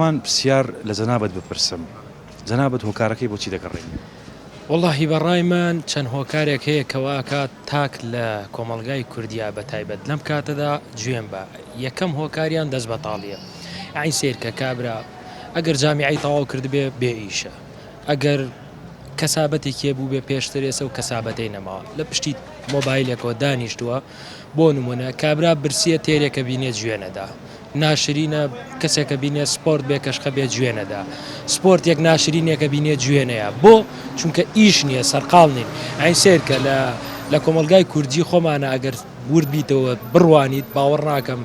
هەمان پرسیار لە جەنابت بپرسم، جەنابت هۆکارەکەی بۆچی دەگەڕێنیەوە؟ وەڵاهی بە ڕای من چەند هۆکارێک هەیە کە وا ئەکات تاک لە کۆمەڵگای کوردیا بە تایبەت لەم کاتەدا جوێن بە، یەکەم هۆکاریان دەست بەتاڵیە یەعنی سەیرکە کابرا ئەگەر جامیعەی تەواو کردبێ بێ ئیشە ئەگەر کەسابەتێکی هەبووبێ پێشتر ئێسە و کەسابەتەی نەماوە لە پشتی مۆبایلێکەوە دانیشتووە بۆ نمونە کابرا برسیە تێرێکە بینێ جوێنەدا ناشرینە کەسێکە بینێ سپۆرت بێ کەشخە بێ جوێنەدا سپۆرتێک ناشرینێکە بینێ جوێنەیە بۆ چونکە ئیش نییە سەرقاڵ نین ئەین سێرکە لە لە کۆمەلگای کوردی خۆمانە ئەگەر ورد بیتەوە بڕوانیت باوەڕ ناکەم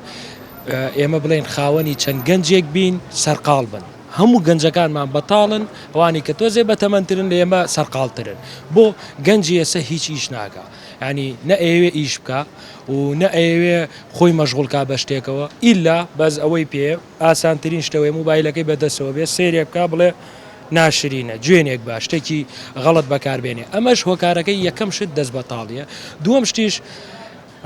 ئێمە بڵێن خاوەنی چەند گەنجێک بین سەرقاڵ بن هەموو گەنجەکانمان بەتاڵن ئەوانی کە تۆزێ بەتەمەنترن لە ئێمە سەرقاڵترن بۆ گەنجی ئێستا هیچ ئیش ناکا یانی نە ئەیەوێ ئیش بکا و نە ئەیەوێ خۆی مەشغوڵ کا بە شتێکەوە ئیلا بەس ئەوەی پێ ئاسانترین شتەوەی موبایلەکەی بەدەستەوە بێ سەیرێک بکا بڵێ ناشرینە جوێنێک بە شتێکی غەڵت بەکاربێنێ ئەمەش هۆکارەکەی یەکەم شت دەست بەتاڵیە دووەم شتیش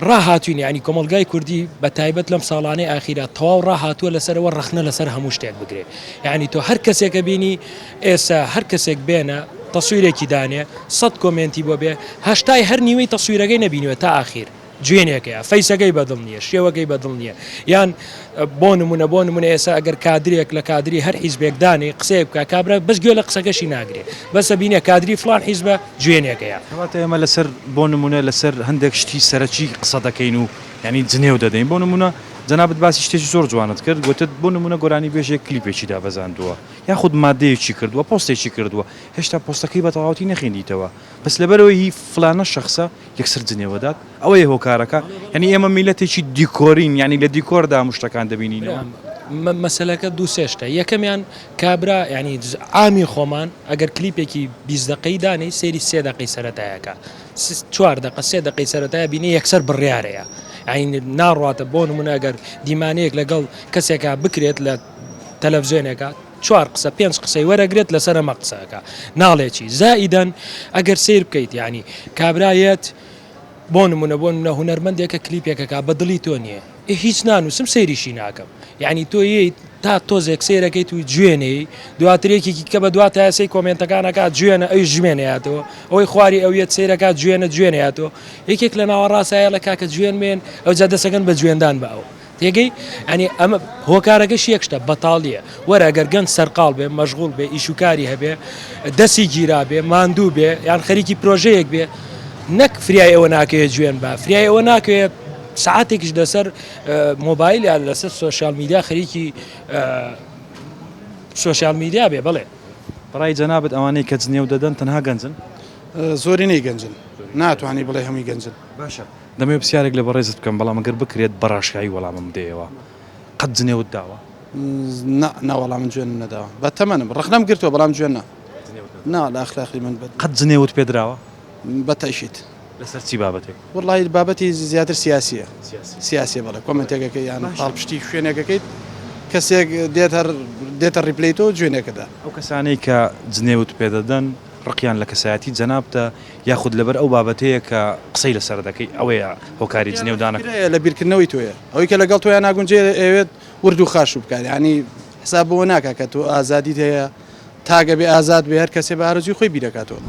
ڕاهاتوین یانی کۆمەڵگای کوردی بە تایبەت لەم ساڵانەی ئاخیرا تەواو ڕاهاتووە لەسەرەوە ڕەخنە لەسەر هەموو شتێک بگرێ یعنی تۆ هەر کەسێکە بینی ئێستا هەر کەسێک بێنە تەسویرێکی دانێ سەد کۆمێنتی بۆ بێ هەشتای هەر نیوەی تەسویرەکەی نەبینیوە تا ئاخیر جوێنێکەیە فەیسەکەی بەدڵ نییە شێوەکەی بەدڵ نییە یان بۆ نمونە بۆ نمونە ئێستا ئەگەر کادرێک لە کادری هەر حیزبێک دانێ قسەیەک بکا کابرا بەس گوێ لە قسەکەشی ناگرێ بەس ئەبینێ کادری فڵان حیزبە جوێنێکەیە. کەواتە ئێمە لەسەر بۆ نمونە لەسەر هەندێک شتی سەرەکی قسە دەکەین و یانی جنێو دەدەین بۆ نمونە جەنابت باسی شتێکی زۆر جوانت کرد گوتت بۆ نمونە گۆرانیبێژێک کلیپێکی دابەزاندووە یاخود مادەیەکی کردووە پۆستێکی کردووە هێشتا پۆستەکەی بە تەواوەتی نەخیندیتەوە بەس لەبەرئەوەی هی فلانە شەخسە یەکسەر جنێوەدات ئەوەیە هۆکارەکە یانی ئێمە میلەتێکی دیکۆرین یانی لە دیکۆردا هەموو شتەکان دەبینینەوە. برام مەسەلەکە دوو سێ شتە یەکەمیان کابرا یانی عامی خۆمان ئەگەر کلیپێکی 20 دەقەی دانێی سەیری سێ دەقەی سەرەتایەکە چوار دەقە سێ دەقەی سەرەتایە بینێ یەکسەر بڕیارەیە یانی ناڕواتە بۆ نمونە ئەگەر دیمانەیەک لەگەڵ کەسێکا بکرێت لە تەلەڤزیۆنێکا چوار قسە پێنج قسەی وەرەگرێت لەسەر ئەمە قسە ئەکا ناڵێ چی زائیدەن ئەگەر سەیر بکەیت یانی کابرا یەت بۆ نمونە بۆ نمونە هونەرمەندێکە کلیپێکەکە بە دڵی تۆ نییە ئێ هیچ نانووسم سەیریشی ناکەم یعنی تۆ یەیت تا تۆزێک سەیرەکەیت و جوێنەی دواتر یەکێکی کە بە دوا تایسەی کۆمێنتەکانەکە جوێنە ئەویش جوێنەیاتەوە ئەوەی خواری ئەویەت سەیرەکە جوێنە جوێنەیاتەوە یەکێک لە ناوەڕاستایە لە کاکە جوێن مێن ئەوجا دەسەکەن بە جوێندان بە ئەو تێگەی؟ یانی ئەمە هۆکارەکەشی یەک شتە بەتاڵییە. وەرە ئەگەر گەنج سەرقاڵ بێ، مەشغوڵ بێ، ئیش و کاری هەبێ، دەستی گیرا بێ، ماندوو بێ، یان خەریکی پرۆژەیەک بێ، نەک فریای ئەوە ناکەوێ جوێن با، فریای ئەوە ناکەوێ سەعاتێکیش لەسەر مۆبایل یان لەسەر سۆشیال میدیا خەریکی سۆشیال میدیا بێ، بەڵێ. بەڕای جەنابت ئەوانەی کە جنێو دەدەن تەنها گەنجن؟ زۆرینەی گەنجن، ناتوانی بڵێی هەمووی گەنجن. باشە دەمەوێت پرسیارێک لە بەڕێزت بکەم بەڵام گەر بکرێت بە ڕاشکاوی وەڵامم بدەیەوە قەت جنێوت داوە؟ نا نا وەڵا من جوێنم نەداوە بە تەمەنم ڕەخنەم گرتووە بەڵام جوێن نا نا لە ئەخلاقی من بە قەت جنێوت پێ دراوە؟ بە تەئکید. لەسەر چی بابەتێک؟ وەڵاهی بابەتی زیاتر سیاسیە سیاسیە بەڵێ کۆمێنتێکەکەی یان پاڵپشتی شوێنێکەکەیت کەسێک دێت هەر دێتە reply تۆ جوێنێکەدا. ئەو کەسانەی کە جنێوت پێ دەدەن ڕقیان لە کەسایەتی جەنابتە یاخود لەبەر ئەو بابەتەیە کە قسەی لەسەر دەکەی ئەوەیە هۆکاری جنێودانەکە. لە بیرکردنەوەی تۆیە ئەوەی کە لەگەڵ تۆیا ناگونجێ ئەیەوێت ورد و خاشو بکات یانی حساب بەوە ناکا کە تۆ ئازادیت هەیە تاک ئەبێ ئازاد بێ هەر کەسێ بە ئارەزووی خۆی بیرەکاتەوە.